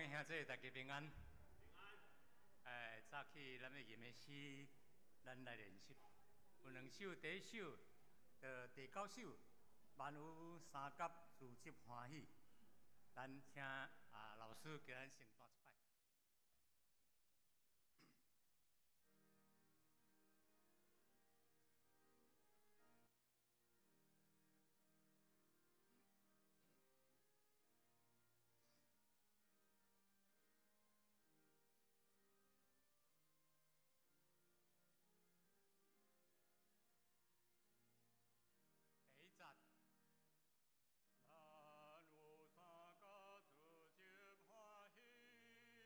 位兄弟，大家平安。平安。哎，早起咱欲吟的诗，咱來練習。有兩首，第一首到第九首，萬有三甲自執歡喜。咱請啊老師給咱先彈一擺。第一節。萬有三甲自執歡喜。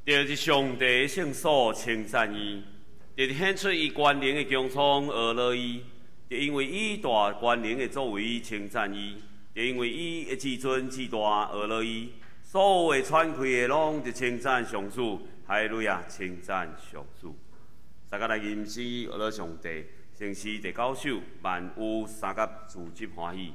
著佇上帝的聖所稱讚伊，著佇顯出伊權能的穹蒼呵咾伊，著因為伊大權能的作為稱讚伊，著因為伊的至尊至大呵咾伊，所有會喘氣的攏著稱讚上主，哈利路亞，稱讚上主。大家來吟詩呵咾上帝，聖詩第九首，萬有三甲自執歡喜。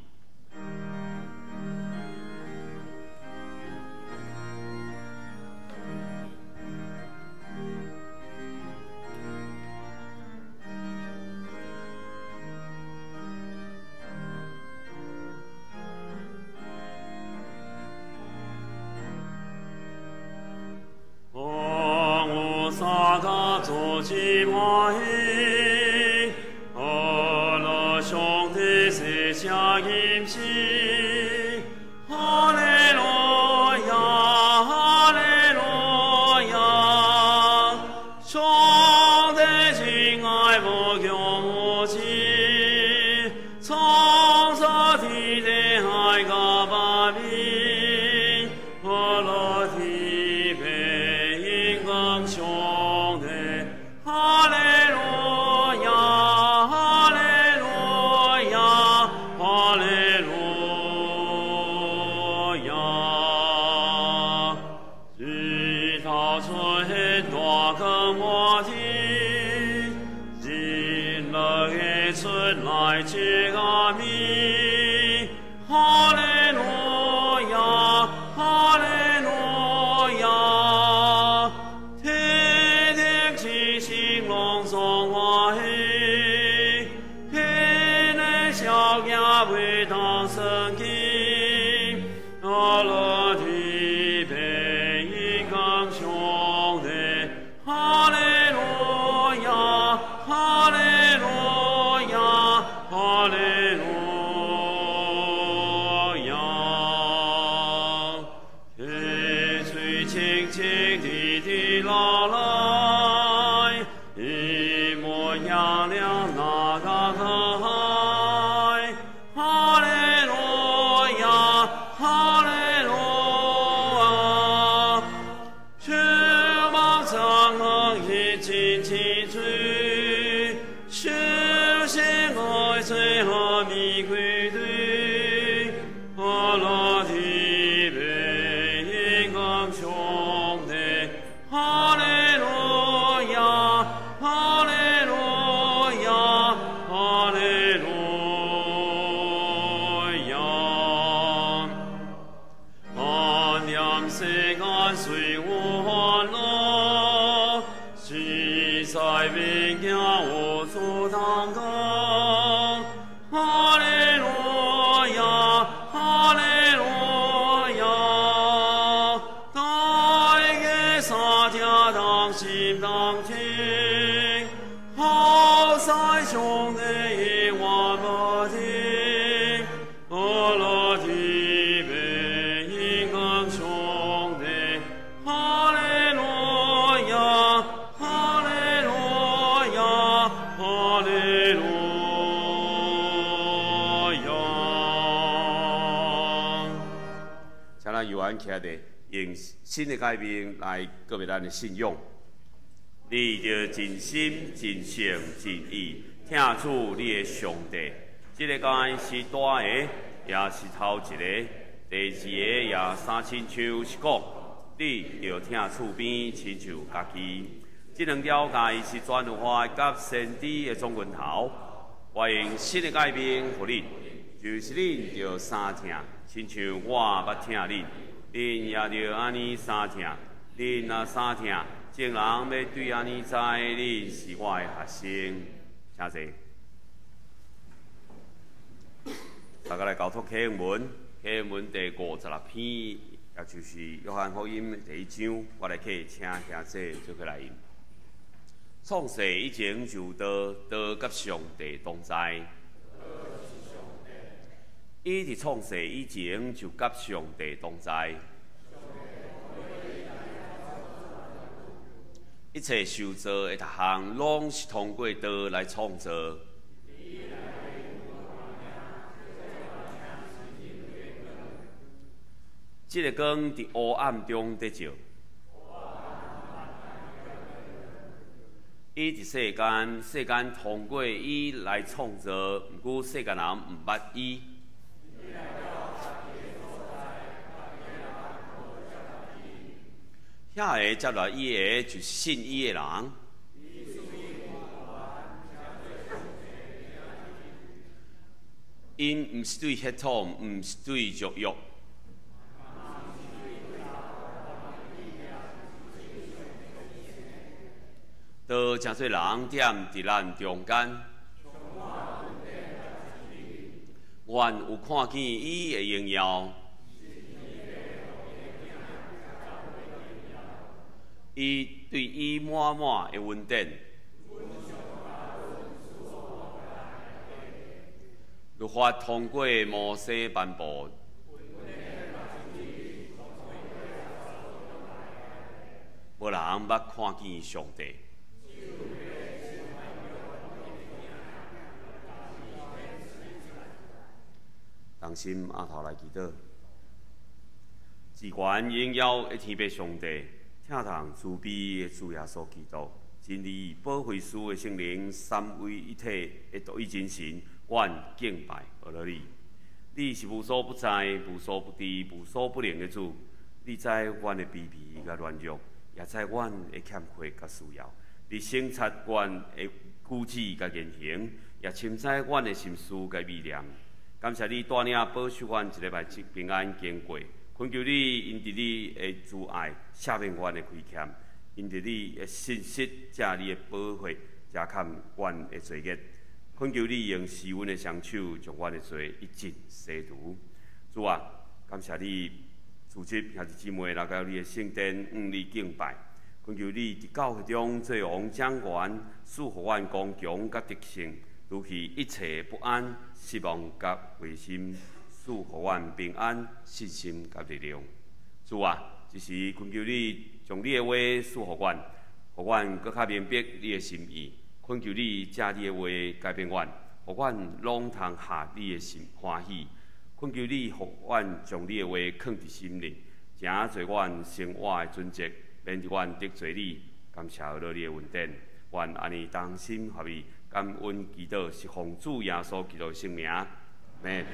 三甲自執歡喜，呵咾上帝聖者吟詩，哈利路亞，哈利路亞，上帝慈愛無窮無盡，創造天地海甲萬民，呵咾天父榮光上帝，哈利路亞，哈利路亞，哈利路亞。日頭出現大光滿天，日落的出來這個暝，哈利路亞，哈利路亞，天頂之星攏總歡喜，彼个小囝袂當算計，呵咾天父榮光上帝，哈利路亞，哈利路亞，哈利路亞。溪水清清滴滴落來，一模一樣那個可愛。哈利路亞，哈利路亞，全邦長河一盡其罪，修行愛最和美歸對，呵咾天父榮光上帝，哈利路亞，哈利路亞，哈利路亞。萬念世間雖有煩惱，實在免驚有主同工。哈利路亞，哈利路亞，大家三聽同心同聽，好似上帝永遠無停。呵咾天父榮光上帝，哈利路亞，哈利路亞，哈利路亞。請咱猶原徛佇，用新的誡命來告別咱的信仰。你著盡心、盡性、盡意，疼主你的上帝。這个誡是大的，也是頭一个。第二个也相親像是講，你著疼厝邊親像家己。這兩條誡是全律法佮先知的總源頭。我用新的誡命予恁，就是恁著相疼，親像我捌疼恁，恁也著按呢相疼。恁若相疼，眾人欲對按呢知恁是我的學生。請坐。大家來交託啟文，啟文第56篇，也就是約翰福音第一章，我來客請兄弟做伙來吟。創世以前就道，道佮上帝同在。伊佇創世以前就佮上帝同在。一切受造的逐項，攏是通過道來創造。這个光佇黑暗中得照。伊佇世間，世間通過伊來創造，毋過世間人毋捌伊。遐个接納伊的，就是信伊的人。𪜶毋是對血統，毋是對情欲。都誠濟人踮佇咱中間，阮有看見伊的榮耀，伊對伊滿滿的恩典，律法通過摩西頒布，無人捌看見上帝。同心阿頭來祈禱，至懸榮耀的天父上帝，聽從慈悲的主耶穌基督，真理保惠師的聖靈三位一體的獨一真神，阮敬拜阿羅你。你是無所不在、無所不知、無所不能的主，你知阮的卑微佮軟弱，也知阮的欠缺佮需要。你省察阮的舉止佮言行，也深知阮的心思佮意念。感謝你帶領保守阮一禮拜平安經過，懇求你因著你的慈愛赦免阮的虧欠，因著你的信實藉你的寶血遮蓋阮的罪孽。懇求你用施恩的雙手將阮的罪一盡洗除。主啊，感謝你組織兄弟姊妹來到你的聖殿，向你敬拜。懇求你佇教會中做王掌權，賜予阮剛強佮得勝。除去一切不安、失望佮灰心，賜予阮平安、信心佮力量。主啊，這時懇求你將你的話賜予阮，予阮閣較明白你的心意。懇求你藉你的話改變阮，予阮攏通合你的心歡喜。懇求你予阮將你的話囥佇心裡，誠做阮生活的準則，免得阮得罪你。感謝你的恩典，阮按呢同心合意。感恩祈禱，是奉主耶穌基督的聖名，阿們。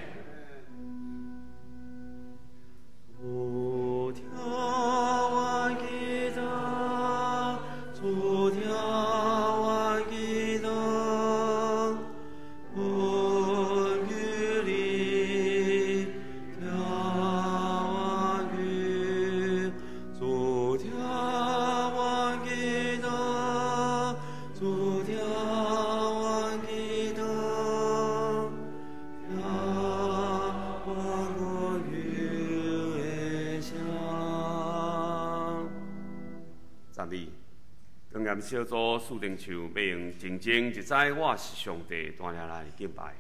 主聽阮祈禱，主聽阮祈禱，懇求你聽阮祈，主聽阮祈禱，主聽。庄严小组四等唱，欲用静静就知我是上帝，帶領來敬拜。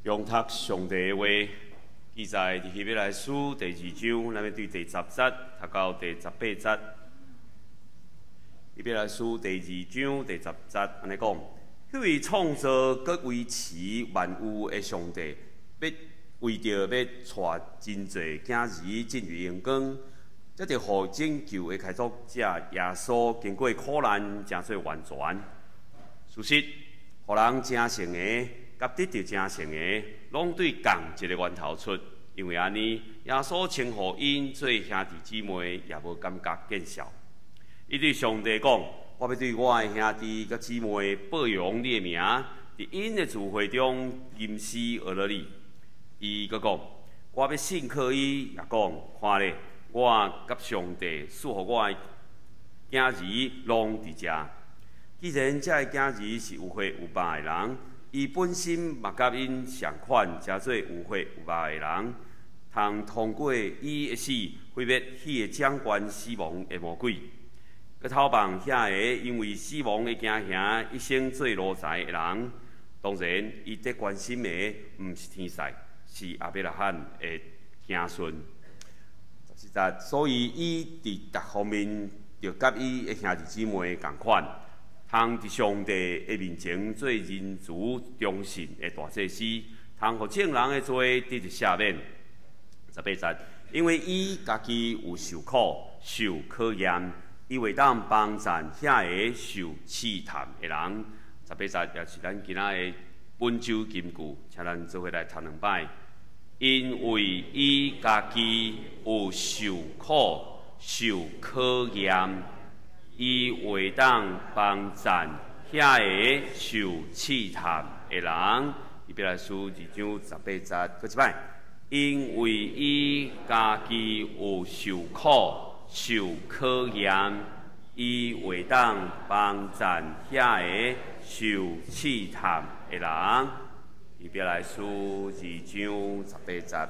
用讀上帝的話，記載佇希伯來書第二章，咱欲對第10節讀到第18節。希伯來書第二章第十節按呢講：彼位創造閣維持萬有的上帝，欲為著欲帶真濟囝兒進入榮光，才著予拯救的開拓者耶穌經過苦難，成做完全。事實，予人成聖的，佮得著成聖的，攏對仝一个源頭出。因為按呢，耶穌稱呼𪜶做兄弟姊妹，也無感覺見笑。伊對上帝講：我欲對我的兄弟佮姊妹報揚你的名，佇𪜶的聚會中吟詩阿羅你。伊閣講：我欲信靠伊，也講：看咧，我佮上帝賜予我的囝兒攏佇遮。既然這个囝兒是有血有肉的人，伊本身嘛佮𪜶仝款，成做有血有肉的人，通通過伊的死，毀滅彼个掌權死亡的魔鬼，閣透放遐个因為死亡的驚嚇，一生做奴才的人。當然，伊得關心的毋是天使，是亞伯拉罕的子孫。14節，所以伊佇逐方面，著佮伊的兄弟姊妹仝款，通佇上帝的面前做仁慈忠信的大祭司，通予眾人的罪得著赦免。18節，因為伊家己有受苦、受考驗，伊會當幫贊遐个受試探的人。十八節也是咱今仔的本週金句，請咱做伙來讀兩擺。因為伊家己有受苦、受考驗，伊會當幫贊遐个受試探的人。希伯來書二章十八節，閣一擺。因為伊家己有受苦、受考驗，伊會當幫贊遐个受試探的人。希伯來書二章十八節，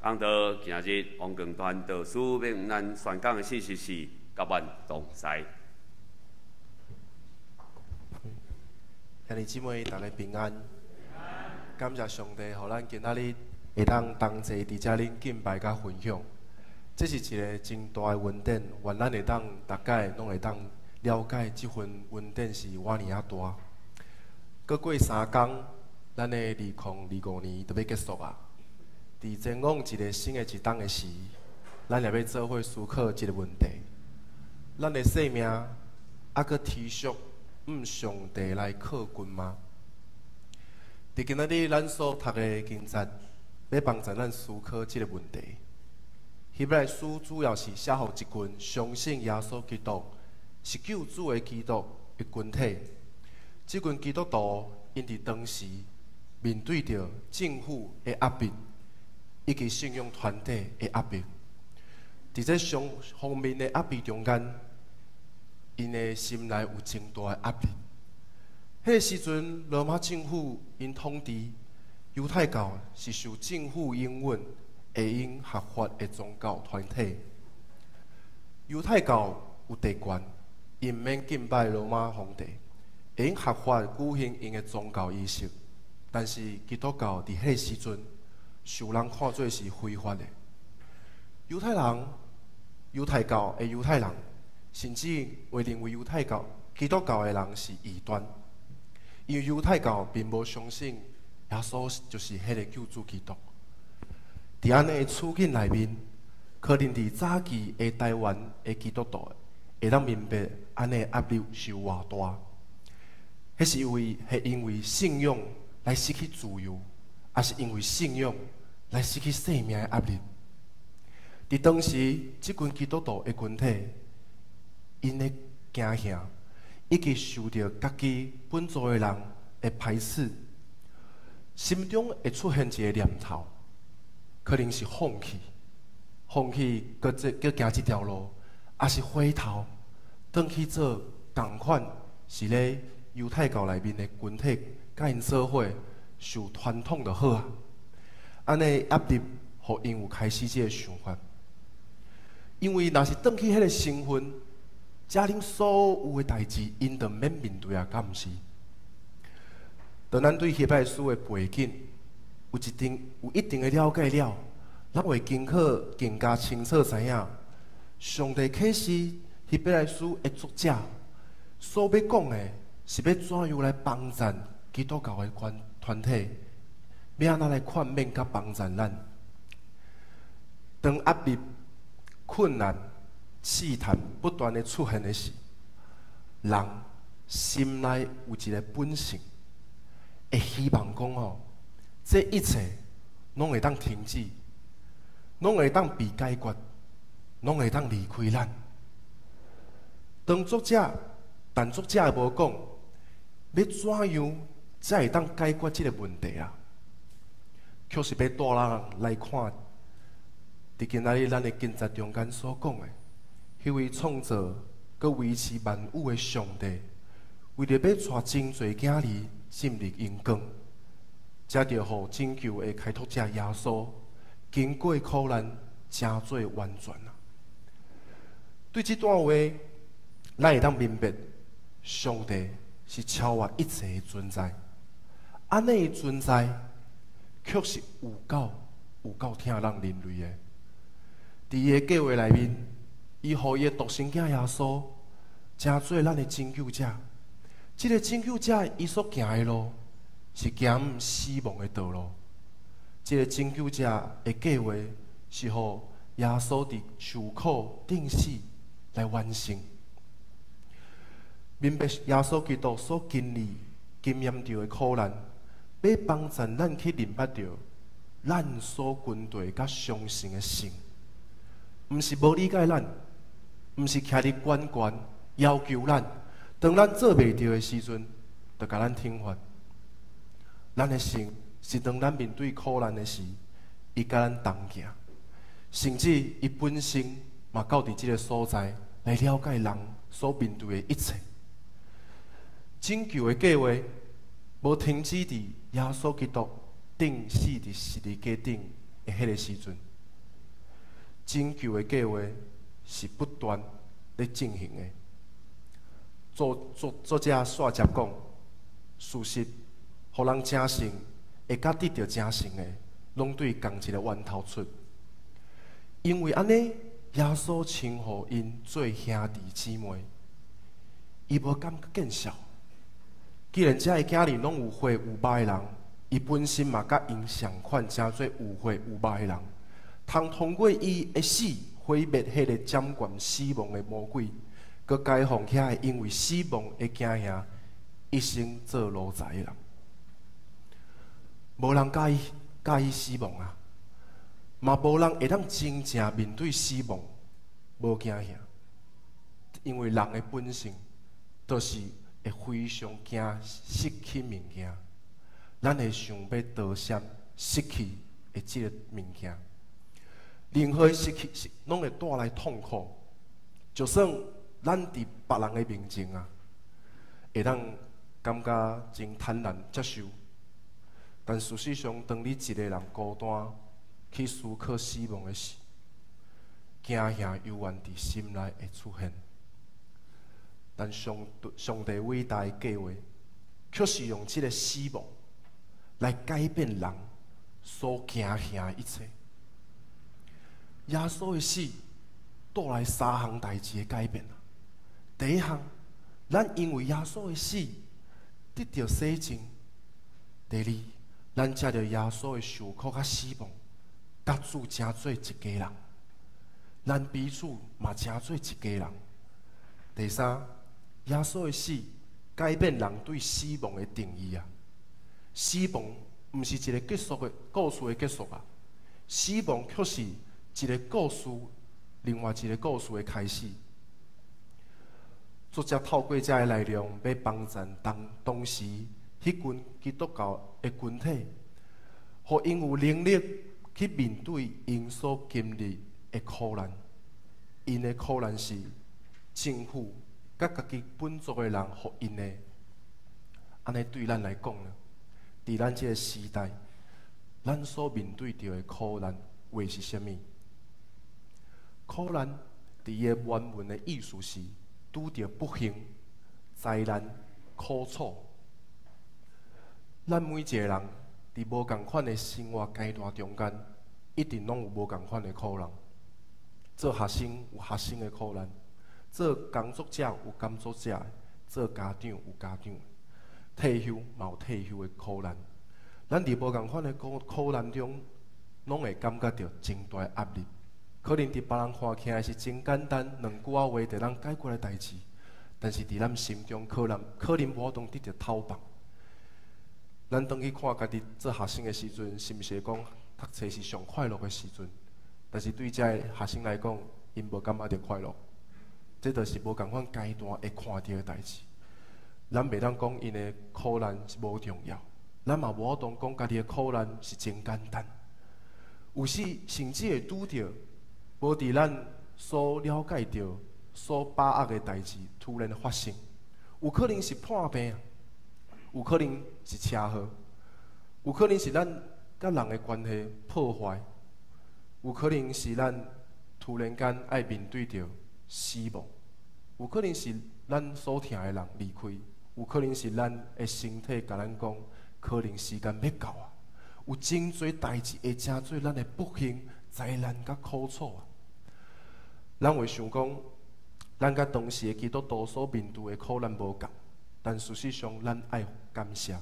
講到今仔日王光傳道師欲向咱宣講的信息是佮阮同在。兄弟姊妹，大家平安。感謝上帝，予咱今仔日會當同齊佇遮恁敬拜佮分享。這是一个真大的恩典，願咱會當逐擺攏會當了解這份恩典是偌爾仔大。閣過3工，咱的2025年就欲結束啊！佇前往一个新的一冬的時，咱也欲做伙思考這个問題：咱的生命猶閣持續向上帝來靠近嗎？佇今仔日咱所讀的經節，欲幫助咱思考這个問題。希伯來書主要是寫予一群相信耶穌基督是救主的基督的群體。這群基督徒𪜶佇當時面對著政府的壓迫，以及信仰團體的壓迫。佇這雙方面的壓迫中間，𪜶的心內有真大的壓力。彼个時陣，羅馬政府𪜶統治猶太教是受政府允許會用合法的宗教團體。猶太教有特權，𪜶毋免敬拜羅馬皇帝，會用合法舉行𪜶的宗教儀式。但是基督教佇彼个時陣，受人看做是非法的。猶太人、猶太教的猶太人，甚至會認為猶太教、基督教的人是異端，因為猶太教並無相信耶穌就是彼个救主基督。佇按呢的處境內面，可能佇早期的台灣的基督徒會當明白，按呢壓力是有偌大。彼是因為，彼因為信仰來失去自由，抑是因為信仰來失去生命的壓力。佇當時，這群基督徒的群體，𪜶的驚嚇，以及受著家己本族的人的排斥，心中會出現一個念頭，可能是放棄，放棄閣這閣行這條路，抑是回頭轉去做仝款，是咧猶太教內面的群體，佮𪜶做伙受傳統就好啊。按呢壓力，予𪜶有開始這个想法。因為若是轉去彼个身份，遮恁所有的代誌，𪜶就毋免面對啊，敢毋是？當咱對希伯來書的背景，有一定的了解了，咱會更加清楚知影，上帝啟示希伯來書的作者所欲講的是欲怎樣來幫贊基督教的團體，欲按怎來勸勉佮幫贊咱。當壓力、困難、試探不斷的出現的時，人心內有一個本性，會希望講吼，這一切攏會當停止，攏會當被解決，攏會當離開咱。但作者無講，欲怎樣才會當解決這個問題啊？卻是欲帶咱來看，佇今仔日咱的經節中間所講的，彼位創造閣維持萬有的上帝，為著欲帶真濟囝兒進入榮光，才著予拯救的開拓者耶穌經過苦難，成做完全啊！對這段話，咱會當明白，上帝是超越一切的存在，按呢的存在，卻是有夠疼咱人類的。佇伊的計劃內面，伊予伊的獨生囝耶穌，成做咱的拯救者。這個拯救者，伊所行的路，是行往死亡的道路。這個拯救者的計劃是予耶穌佇受苦釘死來完成。明白耶穌基督所經歷、經驗著的苦難，欲幫助咱去認捌著咱所跟隨佮相信的神，毋是無理解咱，毋是徛佇懸懸要求咱，當咱做袂著的時陣，就共咱懲罰。咱的神是當咱面對苦難的時，伊佮咱同行，甚至伊本身嘛到佇這个所在來了解人所面對的一切。拯救的計劃無停止佇耶穌基督釘死佇十字架頂的彼个時陣，拯救的計劃是不斷咧進行的。作者煞接講，事實予人成聖，會佮得著成聖的，攏對仝一个源頭出。因為按呢，耶穌稱呼𪜶做兄弟姊妹，伊無感覺見笑。既然遮的囝兒攏有血有肉的人，伊本身嘛佮𪜶仝款，成做有血有肉的人，通通過伊的死，毀滅彼个掌權死亡的魔鬼，閣解放遐个因為死亡的驚嚇，一生做奴才的人。無人佮意死亡啊，嘛無人會當真正面對死亡無驚嚇，因為人的本性就是會非常驚失去物件，咱會想欲逃閃失去的這個物件，任何失去攏會帶來痛苦。就算咱佇別人的面前啊，會當感覺真坦然接受，但事實上，當你一個人孤單去思考死亡的時，驚嚇猶原佇心內會出現。但上帝偉大的計劃，卻是用這个死亡來改變人所驚嚇的一切。耶穌的死帶來三項代誌的改變。第一項，咱因為耶穌的死得著洗淨；第二，咱藉著耶穌的受苦佮死亡，佮主成做一家人，咱彼此嘛成做一家人。第三，耶穌的死改變人對死亡的定義啊！死亡毋是一个結束的故事的結束啊，死亡卻是一个故事，另外一个故事的開始。作者透過這个內容，欲幫贊當時彼群基督教的群體，予𪜶有能力去面對𪜶所經歷的苦難。𪜶的苦難是政府佮家己本族的人予𪜶的。按呢對咱來講呢，佇咱這个時代，咱所面對著的苦難會是啥物？苦難佇伊的原文的意思是拄著不幸、災難、苦楚。咱每一个人佇佇無仝款的生活階段中間，一定攏有無仝款的苦難。做學生有學生的苦難，做工作者有工作者的，做家長有家長的，退休嘛有退休的苦難。咱佇無仝款的苦難中，攏會感覺著真大的壓力。可能佇別人看起來是真簡單，兩句仔話就通解決的代誌，但是佇咱心中可能無法度得著透放。咱轉去看家己做學生的時陣，是毋是會講讀冊是上快樂的時陣？但是對這个學生來講，𪜶無感覺著快樂。這就是無仝款階段會看著的代誌。咱袂當講𪜶的苦難是無重要，咱嘛無法度講家己的苦難是真簡單。有時甚至會拄著無佇咱所了解著、所把握的代誌突然發生，有可能是破病，有可能是車禍，有可能是咱佮人的關係破壞，有可能是咱突然間愛面對著死亡，有可能是咱所疼的人離開，有可能是咱的身體共咱講，可能時間欲到啊。有真濟代誌會成做咱的不幸、災難佮苦楚啊。咱會想講，咱佮當時的基督徒所面對的苦難無仝，但事實上，咱愛感謝。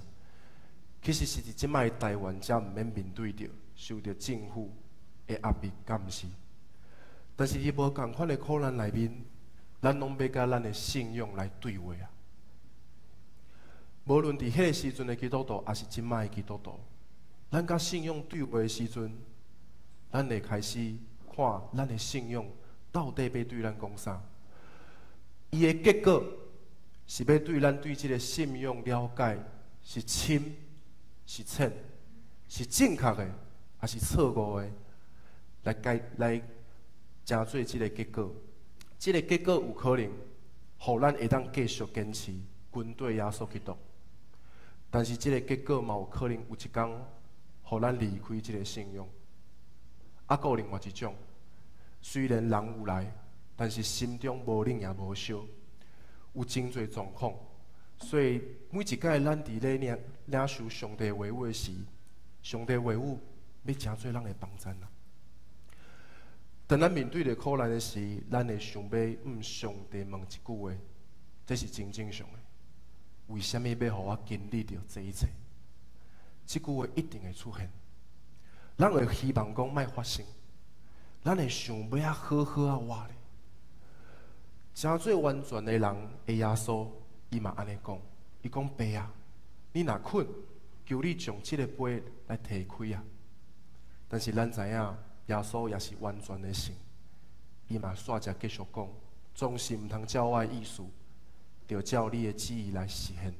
其實是佇這擺台灣才毋免面對著受著政府的壓迫監視。但是佇無仝款的苦難內面，咱攏欲佮咱的信仰來對話啊！無論佇彼个時陣的基督徒，抑是這擺的基督徒，咱佮信仰對話的時陣，咱會開始看咱的信仰到底欲對咱講啥。伊的結果是欲對咱對這个信仰了解是深是淺，是正確的，抑是錯誤的，來解來成做這个結果。這个結果有可能，予咱會當繼續堅持跟對耶穌基督，但是這个結果嘛有可能有一工，予咱離開這个信仰。啊，閣有另外一種，雖然人有來，但是心中無冷也無燒，有真濟狀況。所以每一擺咱佇咧領受上帝話語的時，上帝話語欲成做咱的幫贊啊！當咱面對著苦難的時，咱會想欲向上帝問一句話，這是真正常的。為啥物欲予我經歷著這一切？這句話一定會出現。咱會希望講莫發生，咱會想欲啊好好仔活咧。成做完全的人的耶穌，伊嘛按呢講，伊講爸啊，你若肯，求你將這个杯來提開啊。但是咱知影，耶穌也是完全的神，伊嘛煞才繼續講，總是毋通照我的意思，著照你的旨意來實現。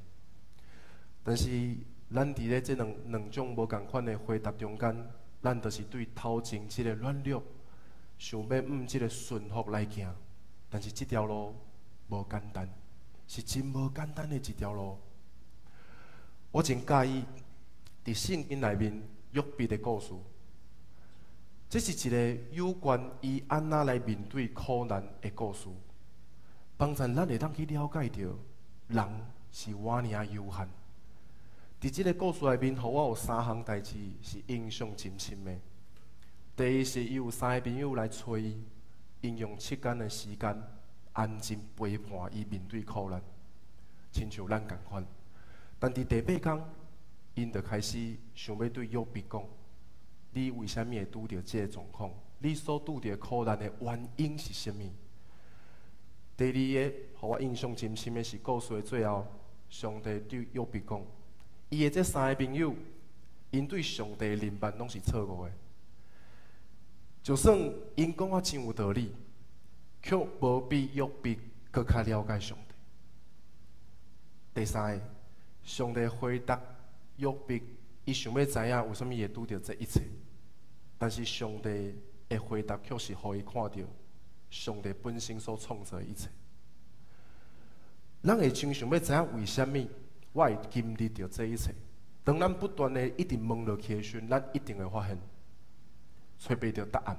但是咱佇咧這兩種無仝款的回答中間，咱就是對頭前這个軟弱，想欲向這个順服來行。但是這條路無簡單，是真無簡單的一條路。我真佮意佇聖經內面約伯的故事，這是一个有關伊按怎來面對苦難的故事，幫助咱會當去了解著人是偌爾仔有限。佇這个故事內面，予我有三項代誌是印象真深的。第一是伊有三个朋友來揣伊，𪜶用7工的時間安靜陪伴伊面對苦難，親像咱仝款。但佇第八工，𪜶就開始想欲對約伯講：你為啥物會拄著這个狀況？你所拄著苦難的原因是啥物？第二个，予我印象真深的是故事的最後，上帝對約伯講：伊的這三个朋友，𪜶對上帝的認捌攏是錯誤的。就算𪜶講啊真有道理，卻無比約伯閣較了解上帝。第三个，上帝回答約伯，伊想欲知影為啥物會拄著這一切，但是上帝的回答卻是予伊看著上帝本身所創造的一切。咱會真想欲知影為啥物我會經歷著這一切。當咱不斷的一直問落去的時陣，咱一定會發現，揣袂著答案。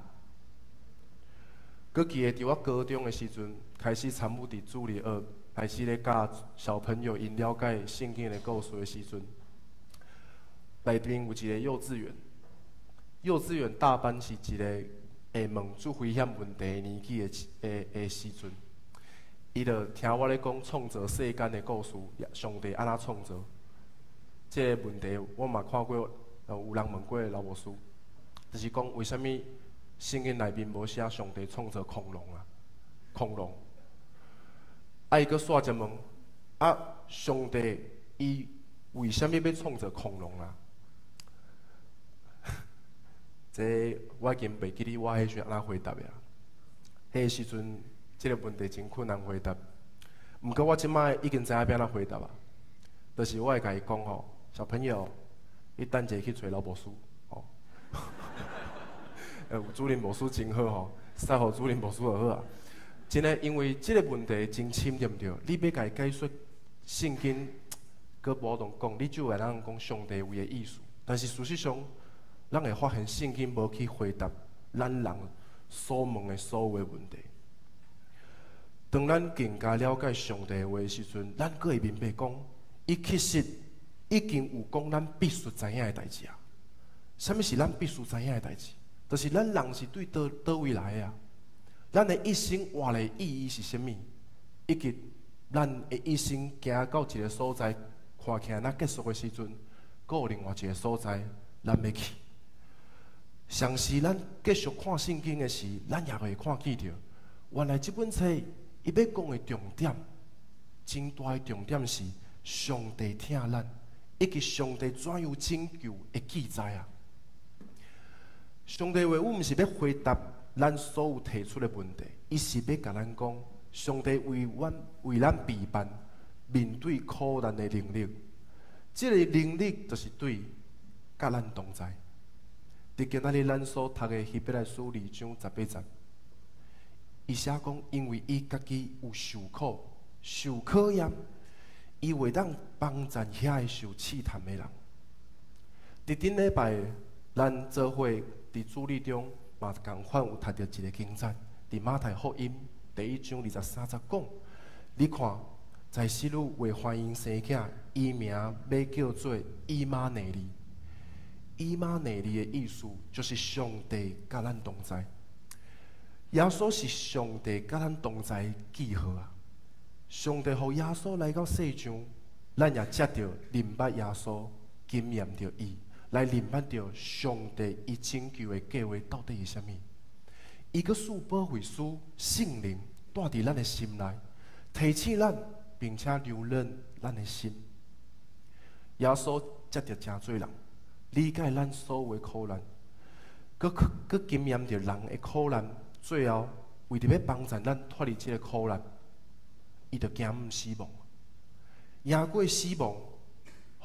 閣記得佇我高中的時陣，開始參與佇主日學，開始咧教小朋友𪜶了解聖經的故事的時陣，內面有一个幼稚園，幼稚園大班是一个會問足危險問題的年紀的時陣，伊就聽我咧講創造世間的故事，上帝按怎創造？這個問題我嘛看過，有人問過老牧師，就是講為啥物聖經內面無寫上帝創造恐龍啊？恐龍，啊伊閣煞一問，啊上帝伊為啥物欲創造恐龍啊？這我已經袂記得我彼時陣按怎回答的啊。彼个時陣，這个問題真困難回答。毋過我這擺已經知影欲按怎回答啊。就是我會共伊講吼，小朋友，你等者去揣老牧師吼。有主任牧師真好吼，使予主任牧師就好啊。真的，因為這个問題真深，對毋對？你欲共伊解說聖經，閣無當講，你就會當講上帝話的意思。但是事實上，咱會發現聖經無去回答咱人所問的所有的問題。當咱更加了解上帝的話的時陣，咱閣會明白講，伊其實已經有講咱必須知影的代誌啊。啥物是咱必須知影的代誌？就是咱人是對佗位來的啊。咱的一生活的意義是啥物？以及咱的一生行到一个所在，看起來若結束的時陣，閣有另外一个所在，咱欲去。同時，咱繼續看聖經的時，咱也會看見著，原來這本冊伊欲講的重點，真大的重點是上帝疼咱，以及上帝怎樣拯救的記載啊！上帝話語毋是欲回答咱所有提出的問題，伊是欲共咱講，上帝為咱備辦面對苦難的能力，這个能力就是對佮咱同在。佇今仔日咱所讀的希伯來書2章18節，伊寫講，因為伊家己有受苦、受考驗，伊會當幫贊遐个受試探的人。佇頂禮拜，咱做伙佇主日中嘛仝款有讀著一个經節，佇馬太福音第1章23節講，你看，在使女會懷孕生囝，伊名欲叫做以馬內利。以馬內利的意思就是上帝佮咱同在。耶穌是上帝佮咱同在的記號啊！上帝予耶穌來到世上，咱也藉著認捌耶穌，經驗著伊，來認捌著上帝伊拯救的計劃到底是啥物。伊閣賜保惠師聖靈住佇咱的心內，提醒咱，並且留忍咱的心。耶穌藉著誠濟人理解咱所有的苦難，閣閣經驗著人的苦難，最後為著欲幫助咱脫離這个苦難，伊就經死亡，贏過死亡，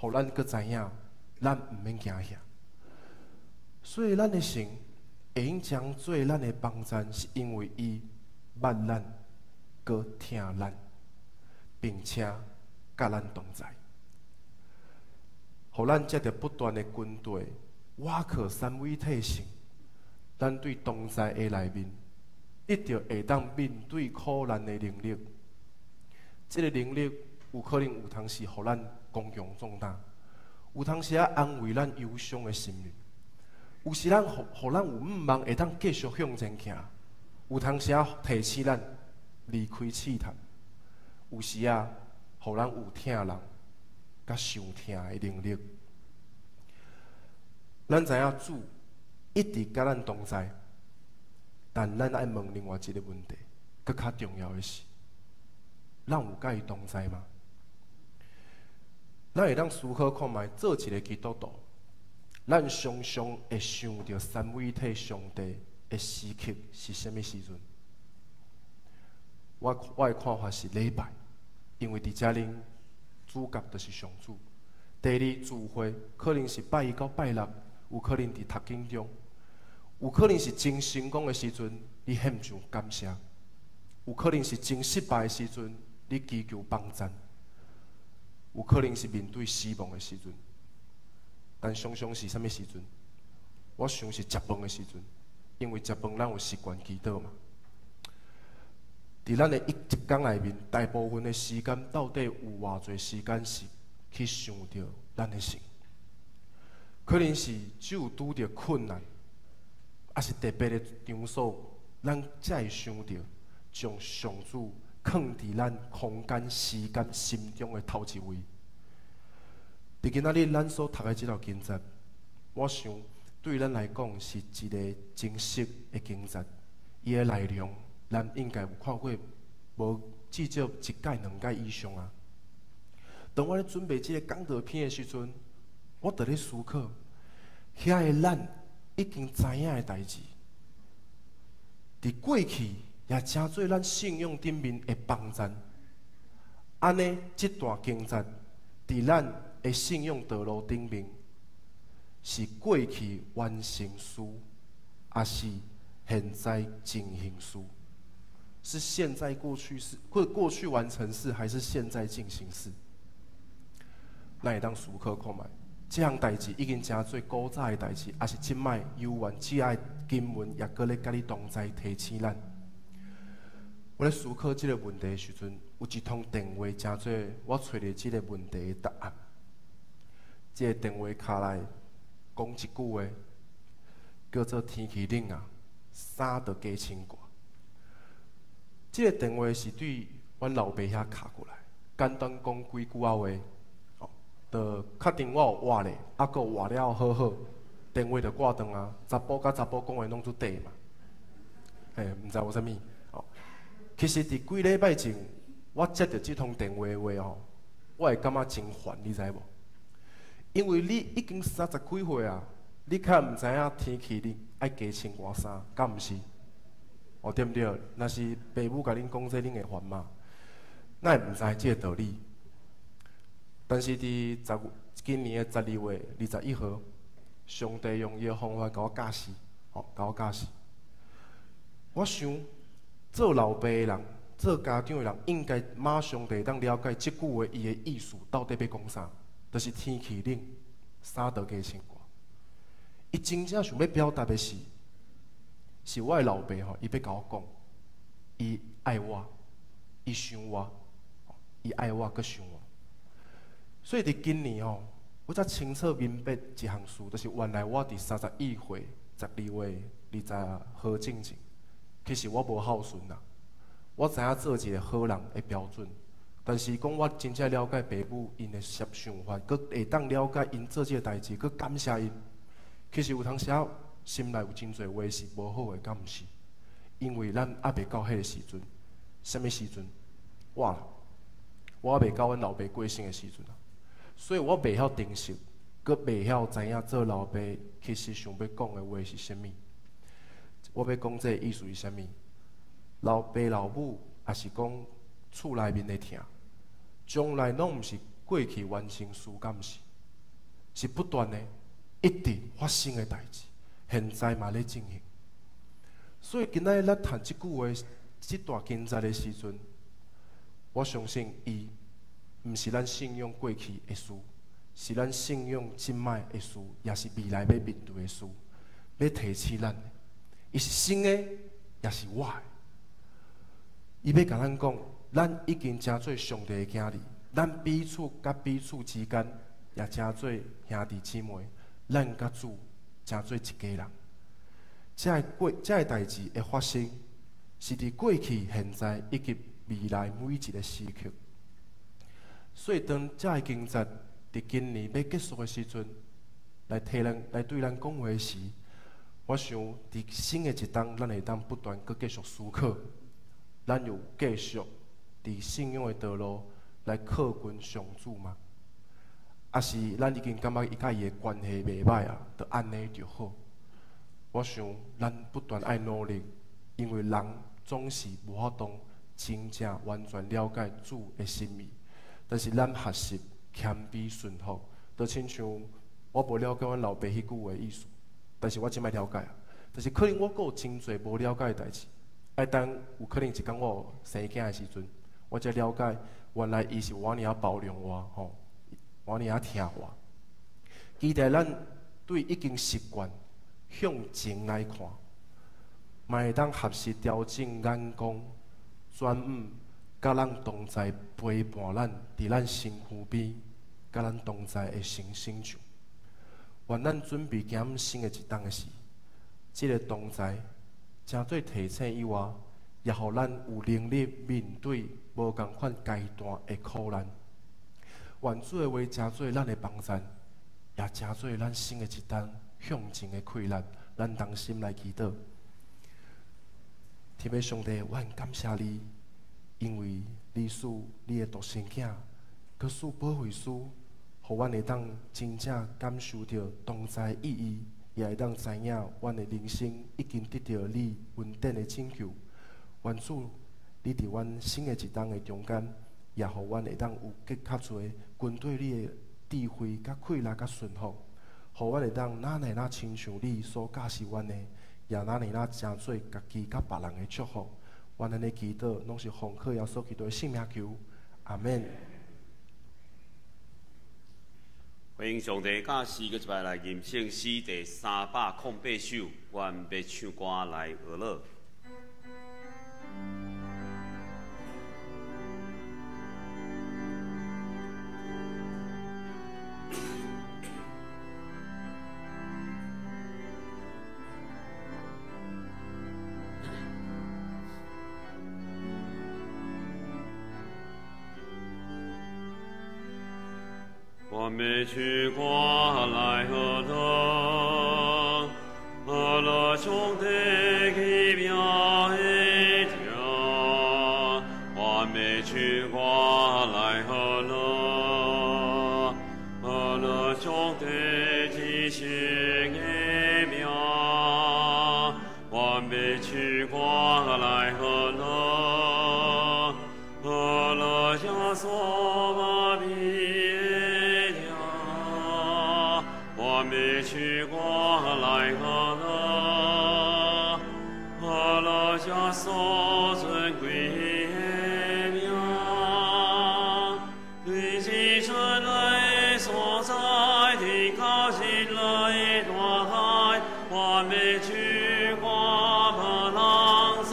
予咱閣知影，咱毋免驚嚇。所以咱的神會用將做咱的幫贊，是因為伊捌咱，閣疼咱，並且佮咱同在。予咱藉著不斷的軍隊，倚靠三位一體神，咱對同在的內面，得著會當面對苦難的能力。這个能力有可能有當時予咱剛強壯膽，有當時仔安慰咱憂傷的心靈，有時咱予咱有向望會當繼續向前行，有當時仔提醒咱離開試探，有時仔予咱有疼人佮受疼的能力。咱知影主一直佮咱同在，但咱愛問另外一个問題，閣較重要的是，咱有佮伊同在嗎？咱會當思考看覓，做一个基督徒，咱常常會想著三位一體上帝的時刻是啥物時陣？我的看法是禮拜，因為佇遮恁主角就是上主。第二聚會可能是拜一到拜六，有可能佇讀經中，有可能是真成功的時陣，你獻上感謝；有可能是真失敗的時陣，你祈求幫贊；有可能是面對死亡的時陣。但常常是啥物時陣？我想是食飯的時陣，因為食飯咱有習慣祈禱嘛。佇咱的一工內面，大部分的時間到底有偌濟時間是去想著咱的神？可能是只有拄著困難，抑是特別的場所，咱才會想著將上主囥佇咱空間、時間、心中的頭一位。佇今仔日咱所讀的這條經節，我想對咱來講是一个真實的經節。伊的內容，咱應該有看過，無至少一擺、兩擺以上啊。當我咧準備這个講道片的時陣，我佇咧思考，遐个咱已經知影的代誌，佇過去也成做咱信仰頂面的幫贊。按呢，這段經節佇咱的信仰道路頂面，是過去完成時，抑是現在進行時？是現在過去式，過過去完成式，還是現在進行式？咱會當思考看覓，這項代誌已經成做古早的代誌，抑是這擺猶原這个經文也閣咧佮你同在提醒咱。我咧思考這个問題的時陣，有一通電話成做我揣著這个問題的答案。這个電話敲來講一句話，叫做天氣冷啊，衫著加穿掛。這个電話是對阮老爸遐敲過來，簡單講幾句仔話，哦，就確定我有活咧，啊，閣活了好好，電話就掛斷啊。查埔佮查埔講話攏足短嘛，嘿，毋知有啥物。哦，其實佇幾禮拜前，我接著這通電話的話吼，我會感覺真煩，你知無？因為你已經三十幾歲啊，你較毋知影天氣冷愛加穿偌衫，敢毋是？哦，對毋對？若是爸母共恁講這，恁會煩嗎？咱會毋知這个道理。但是佇十今年的12月21號，上帝用伊的方法共我教示，吼，共我教示。我想做老爸的人，做家長的人，應該馬上就會當了解這句話伊的意思到底欲講啥，就是天氣冷，衫著加穿掛。伊真正想欲表達的是，是我的老爸吼，伊欲共我講，伊愛我，伊想我，伊愛我，閣想我。所以佇今年吼，我才清楚明白一項事，就是原來我佇31歲12月20號進前，其實我無孝順啦。我知影做一个好人的標準，但是講我真正了解爸母𪜶的想法，閣會當了解𪜶做這个代誌，閣感謝𪜶。其實有當時仔心內有真濟話是無好的，敢毋是？因為咱猶未到彼个時陣，啥物時陣？我猶未到阮老爸過身的時陣啊，所以我袂曉珍惜，閣袂曉知影做老爸其實想欲講的話是啥物。我欲講這个意思是啥物？老爸老母，抑是講厝內面的疼，從來攏毋是過去完成時，敢毋是？是不斷的，一直發生的代誌，現在嘛咧進行。所以今仔日咱讀這句話、這段經節的時陣，我相信伊毋是咱信仰過去的事，是咱信仰這擺的事，也是未來欲面對的事，欲提醒咱的。伊是新的，也是活的。伊欲共咱講，咱已經成做上帝的囝兒，咱彼此佮彼此之間也成做兄弟姊妹，咱佮主成做一家人。這个過，這个代誌會發生，是佇過去、現在以及未來每一个時刻。所以當這个經節佇今年欲結束的時陣，來提咱來對咱講話時，我想佇新的一冬，咱會當不斷閣繼續思考，咱有繼續佇信仰的道路來靠近上主嗎？抑是咱已經感覺伊佮伊的關係袂䆀啊，就按呢就好。我想咱不斷愛努力，因為人總是無法度真正完全了解主的心意。但是咱學習謙卑順服，就親像我無了解阮老爸彼句話的意思，但是我這擺了解啊。但是可能我閣有真濟無了解的代誌，愛等有可能一工我有生囝的時陣，我才了解原來伊是偌爾仔包容我吼，偌爾仔疼我。期待咱對已經習慣向前來看，嘛會當學習調整眼光，轉向佮咱同在陪伴咱，佇咱身軀邊，佮咱同在的神聖像。願咱準備行新的一冬的時，這个同在，成做提醒以外，也予咱有能力面對無仝款階段的苦難。願主的話成做咱的幫贊，也成做咱新的一冬向前的氣力。咱同心來祈禱。天父上帝，我很感謝你，因為你賜你的獨生囝，閣賜保惠師，予阮會當真正感受著同在意義，也會當知影阮的人生已經得著你恩典的拯救。願主，你佇阮新的一冬的中間，也予阮會當有更較濟跟對你的智慧、佮氣力、佮順服，予阮會當哪爾哪親像你所教示阮的，也哪爾哪成做家己佮別人的祝福。阮按呢祈禱，攏是奉靠耶穌基督的聖名求，阿們。歡迎上帝教示，閣一擺來吟聖詩第308首，阮欲唱歌來學樂。我欲唱歌來學樂，學樂上帝奇妙的聽。我欲唱歌來學樂，學樂上帝至聖的名。我欲唱歌來學樂，學樂耶穌瑪美。我欲唱歌來學樂，學樂耶穌尊貴的名。對日出來的所在，天到日落的大海，我欲唱歌予人知。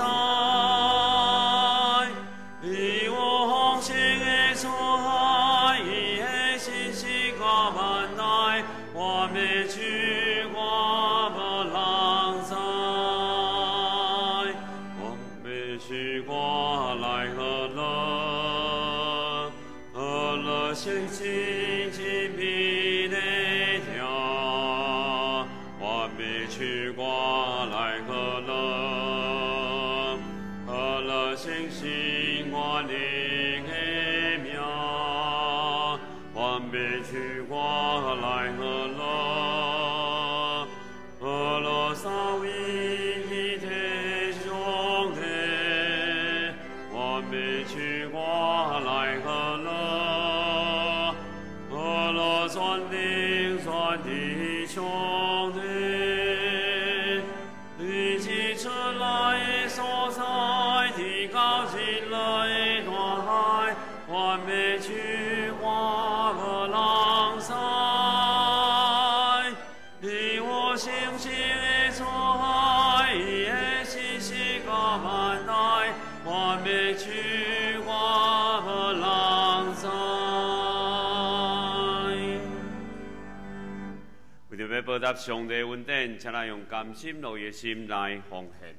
伊有豐盛的慈愛，伊的信實到萬代。我欲唱歌予人知，我欲唱歌來學樂，學樂聖經真美的聽。我欲唱歌來學樂，學樂聖經我靈的名。我欲唱歌來學樂，學樂三位一體上帝。我欲唱歌來學樂，學樂全能全知上帝。對日出來的所在，天到日落的大海，我欲唱歌予人知。伊有聖聖的慈愛，伊的信實到萬代，我欲唱歌予人知。為著欲報答上帝恩典，請咱用甘心樂意的心來奉獻。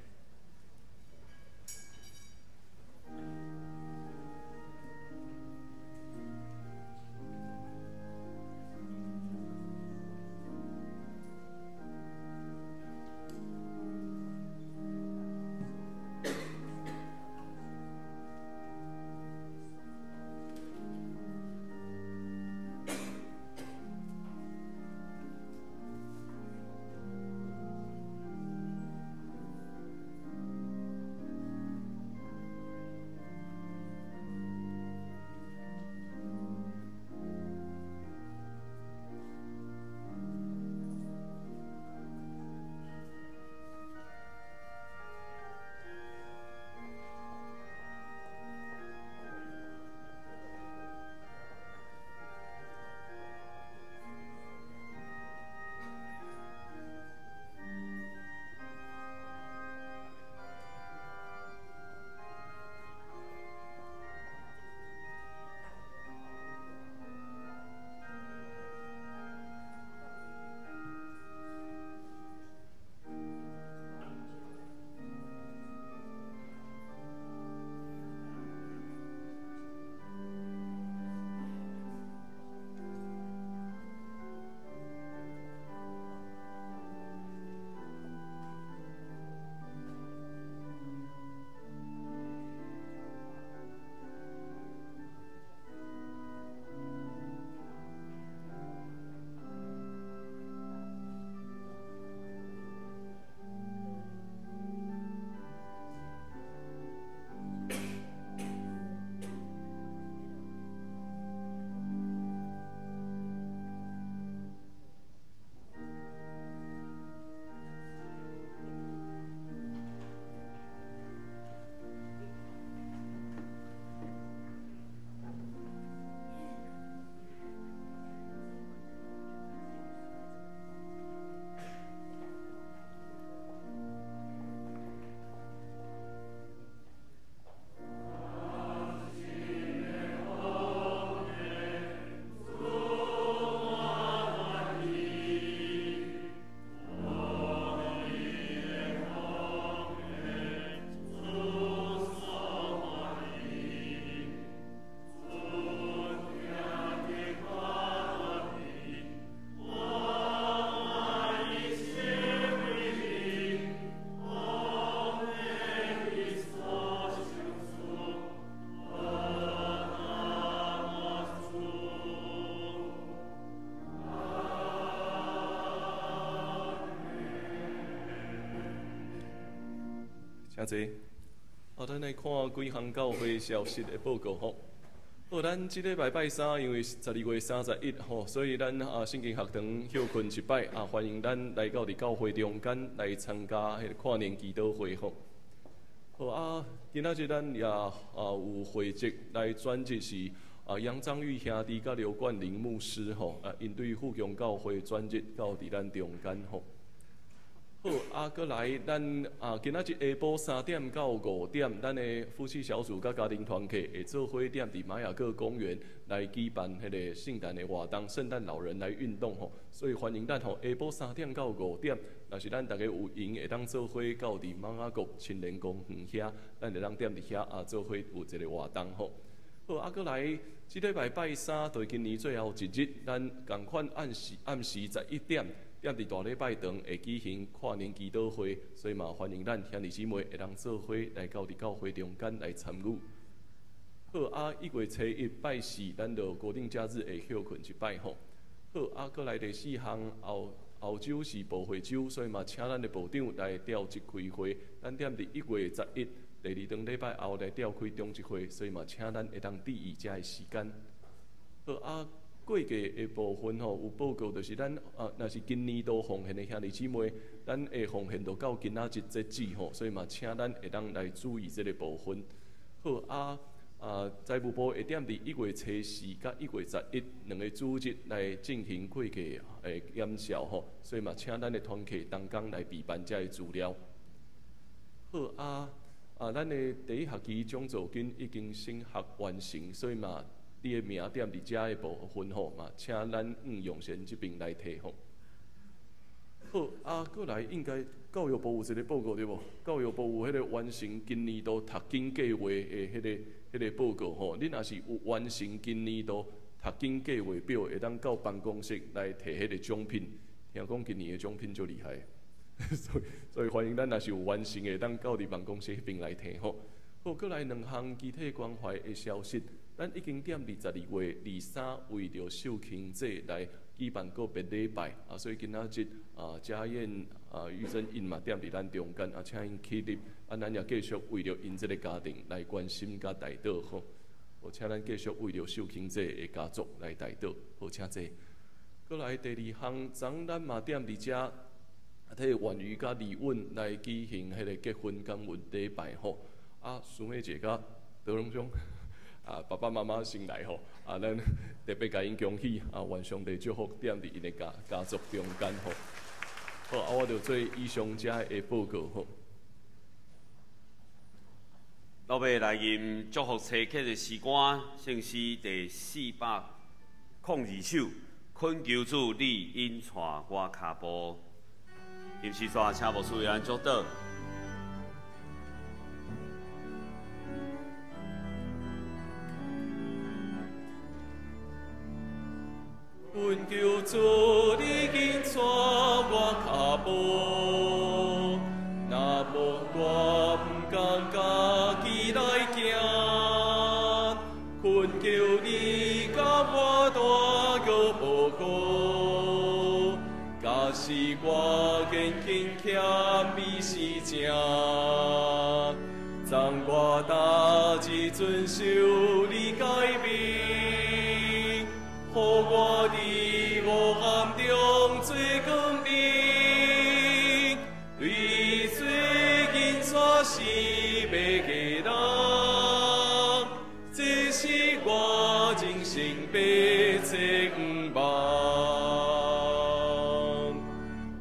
請坐。好，咱來看幾項教會消息的報告吼。好，咱這禮拜拜三，因為12月31吼，所以咱啊聖經學堂歇睏一擺啊，歡迎咱來到佇教會中間來參加彼個跨年祈禱會吼。好啊，今仔日咱也啊有會籍來轉職是啊楊章玉兄弟佮劉冠霖牧師吼，啊𪜶對富強教會轉職到佇咱中間吼。好，啊，閣來，咱啊，今仔日下晡3點到5點，咱的夫妻小組佮家庭團契會做伙踮佇瑪雅閣公園來舉辦彼個聖誕的活動，聖誕老人來運動吼，所以歡迎咱吼下晡3點到5點，若是咱逐家有閒會當做伙到佇瑪雅閣青年公園遐，咱會當踮佇遐啊做伙有一個活動吼。好，啊，閣來，這禮拜拜三，就是今年最後一日，咱仝款按時暗時11點。踮佇大禮拜堂會舉行跨年祈禱會，所以嘛歡迎咱兄弟姊妹會當做伙來到佇教會中間來參與。好啊，1月初1拜四，咱就國定假日會歇睏一擺吼。好啊，閣來第四項後後週是部會週，所以嘛請咱的部長來調集開會。咱踮佇1月11第二頓禮拜後來調開中集會，所以嘛請咱會當注意遮个時間。好啊。過繼的部分吼，有報告就是咱啊，若是今年度奉獻的兄弟姊妹，咱的奉獻就到今仔日截止吼，所以嘛，請咱會當來注意這个部分。好啊，啊，財務部會踮佇1月初4佮1月11兩个主日來進行會計的檢查吼，所以嘛，請咱的團契同工來備辦這个資料。好啊，啊，咱的第一學期獎助金已經審核完成，所以嘛。你的名踮佇遮的部分吼嘛，請咱黃永賢這邊來提吼。好，啊，閣來應該教育部有一個報告對無？教育部有彼個完成今年度讀經計劃的彼個報告吼。恁若是有完成今年度讀經計劃表，會當到辦公室來提彼個獎品。聽講今年的獎品足厲害，所以歡迎咱若是有完成的，會當到佇辦公室彼邊來提吼。好，閣來兩項肢體關懷的消息。咱已經踮22月23為著秀卿姐來舉辦告別禮拜啊，所以今仔日啊，嘉燕啊、玉珍𪜶嘛踮佇咱中間啊，請𪜶起立啊，咱也繼續為著𪜶這个家庭來關心佮代禱吼。好，請咱繼續為著秀卿姐的家族來代禱。好，請坐。閣來第二項，昨咱嘛踮佇遮替婉瑜佮李穩來舉行彼個結婚感恩禮拜吼。啊，蘇美姐佮德榮兄。啊，爸爸媽媽先來吼，啊，咱特別共𪜶恭喜，啊，願上帝祝福踮佇𪜶的家族中間吼。好，啊，我就做以上遮的報告吼。落尾來吟祝福冊刻的詩歌，聖詩第402首，懇求主你引帶我跤步。吟詩煞，請牧師為咱祝禱。懇求主你緊帶我跤步，若無我毋敢家己來行。懇求你共我大個保護，假使我堅強欠美是正，昨我逐日遵守你誡命。予我佇黑暗中做光明，对做囡仔是袂过人，这是我人生白痴愿望。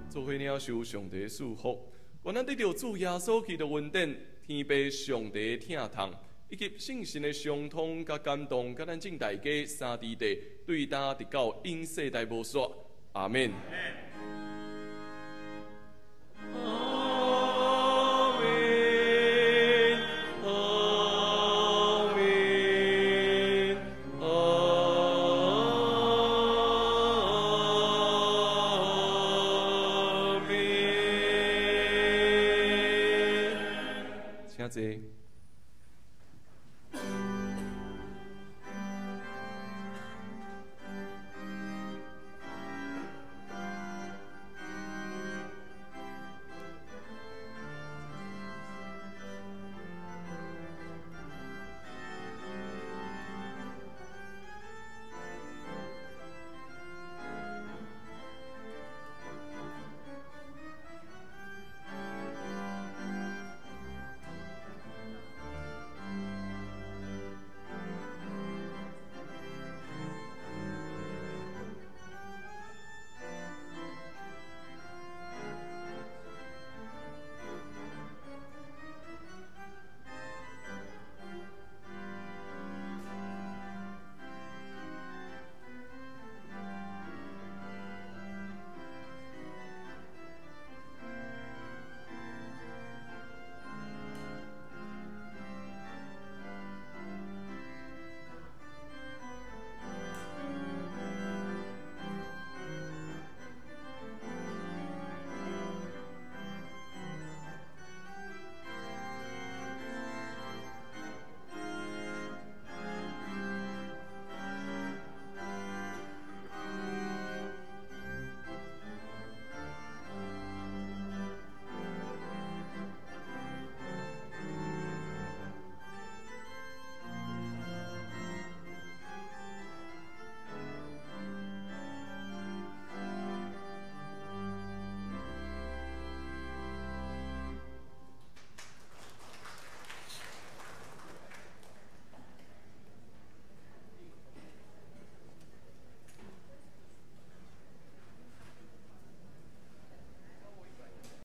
做伙领受上帝赐福，愿咱得著主耶稣基督恩典，天父上帝疼痛，以及圣神的相通佮感动，佮咱众大家三弟弟对今直到永世代无煞。阿们。阿们，阿们，阿们。请坐。